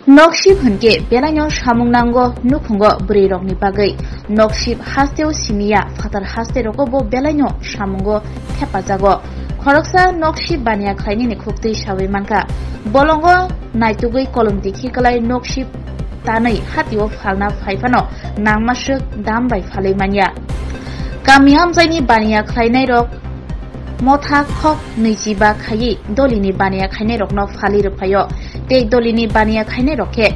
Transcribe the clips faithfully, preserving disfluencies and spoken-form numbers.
Noksip hwnkhe belaino samung nango nukhungo bwrwirokni bagwi. Noksip hasteo simiya, phatar haste rogo bo belaino samungo thepajago. Khoroksa noksip baniya khlainani khuktwi sawi mankha. Bolongo naitugwi kolom dikhi kwlai noksip tanwi hatio phalna phaiphano nangmaswk dam bai phalwi manya. Kami hamjaini baniya khlainairok motha khok nwichiba khaiwi dolini baniya khainairokno phalwi rwphaio. Tei dolini baniya khainairok khe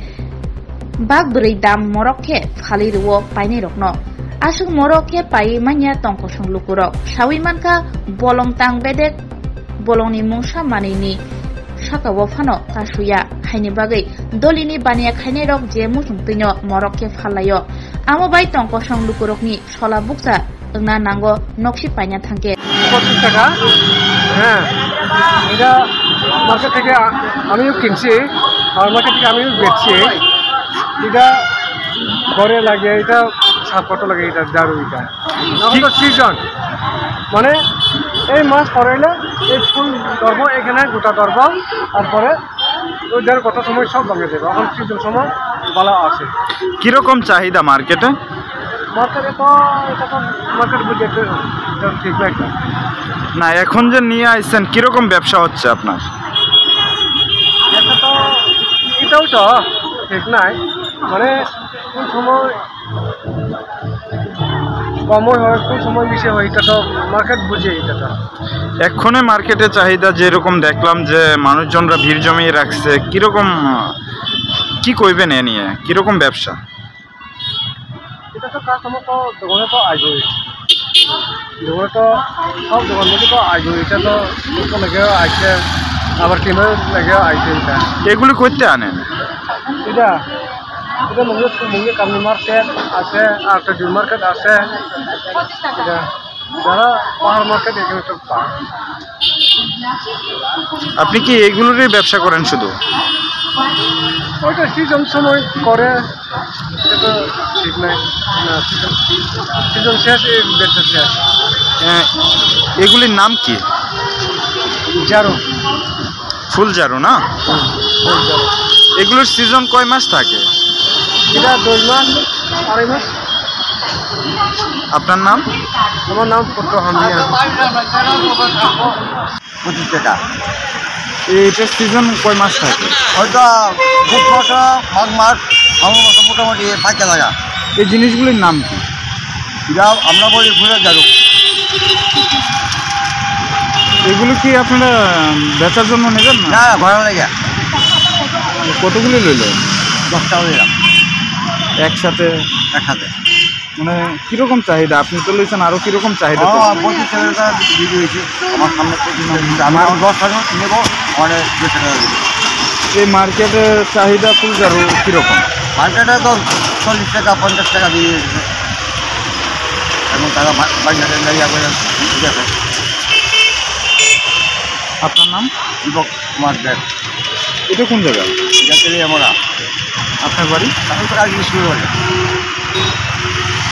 bak bwrwi dam morok khe phalwi rwo painairokno. Aswk morok khe paiwi manya tongkosong lukurok. Sawi mankha bolong tang bedek bolongni mungsa manwini sakao phano kasuya. Haini bagwi dolini baniya khainairok je muchungtwino morok khe phallaio. Amo bai tongkosong lukurokni sola bukcha wngna nango noksi paina thangkhe. পঁচিশ টাকা। হ্যাঁ, এটা মার্কেট থেকে আ-, আমিও কিনছি, আর মার্কেট থেকে আমিও বেচছি। এটা ঘরে লাগে, এটা সাত কত লাগে, এটা ঝাড়ু এটা। এখন তো সিজন, মানে এই মাস পড়াইলে এই ফুল ধরবো, এখানে গোটা ধরবো, তারপরে ওই দেড় কত সময় সব ভাঙে যাবে। এখন সিজন সময় ভালো আছে। কিরকম চাহিদা মার্কেটে? মার্কেটে তো, এটা তো মার্কেট বুঝে একটু, এটা ঠিক না একটা। না, এখন যে নিয়ে আইছেন, কিরকম ব্যবসা হচ্ছে আপনার? এটা তো, এটাও তো ঠিক নাই, মানে কোন সময় কমও হয়, কোন সময় বেশি হয়, এটা তো মার্কেট বুঝে এটা তো। এক্ষণে মার্কেটে চাহিদা যেরকম দেখলাম যে মানুষজনরা ভিড় জমিয়ে রাখছে, কিরকম, কি কইবেন এ নিয়ে, কিরকম ব্যবসা? এটা তো কাস্টমার তো দোকানে তো আসবেই, দোকানে তো সব দোকান থেকে তো আসবেই। এটা তো লোক লেগেও আসছে, আবার কেনার লেগেও আসছে এটা। এগুলি করতে আনেন? এটা, এটা মুঙ্গের, মুঙ্গের কামনি মার্কেট আছে, আর একটা জুন মার্কেট আছে। এটা যারা পাহাড় মার্কেট এখানে তো পায়। আপনি কি এগুলোরই ব্যবসা করেন শুধু? ওইটা সিজন সময় করে, এটা তো ঠিক নাই। না, সিজন, সিজন শেষ, এই ব্যবসা শেষ। হ্যাঁ, এগুলির নাম কি? জারু। ফুল জারু না? হুম, ফুল জারু। এগুলোর সিজন কয় মাস থাকে? এটা দুই মাস, আড়াই মাস। আপনার নাম? আমার নাম পুত্র হামিয়া। পঁচিশ টাকা। এইটার সিজন কয় মাস থাকে? হয়তো পুষ মাস, মাঘ মাস, ফাল্গুন মাস মোটামুটি পাইতে লাগা। এই জিনিসগুলির নাম কি? এটা আমরা বলি ফুলের জারু। এগুলো কি আপনারা, উম, বেচার জন্য নেবেন না? না, ঘরে লেগে। কতগুলি লইল? দশটা লইলাম। একসাথে? একসাথে। মানে, কিরকম চাহিদা? আপনি তো লইছেন, আরো কিরকম চাহিদা? ও, চলছে? পঁচিশ হাজার টাকা বিক্রি হয়েছে। আমার সামনে পঁচিশ হাজার বিক্রি হয়েছে। আমি এখন দশ হাজার নেবো, মানে, বিশ টাকা দিবো। এই মার্কেটে চাহিদা ফুল জারু কিরকম? মার্কেটে তো চল্লিশ টাকা, পঞ্চাশ টাকা দিয়ে দিচ্ছে। এখন তারা বা-, বাজারে যাই, আবার ঠিক আছে। আপনার নাম? দীপক কুমার দেব। এটা কোন জায়গা? এটা তেলিয়ামুড়া। আপনার বাড়ি? এখন তো আজকে শুরু হলো।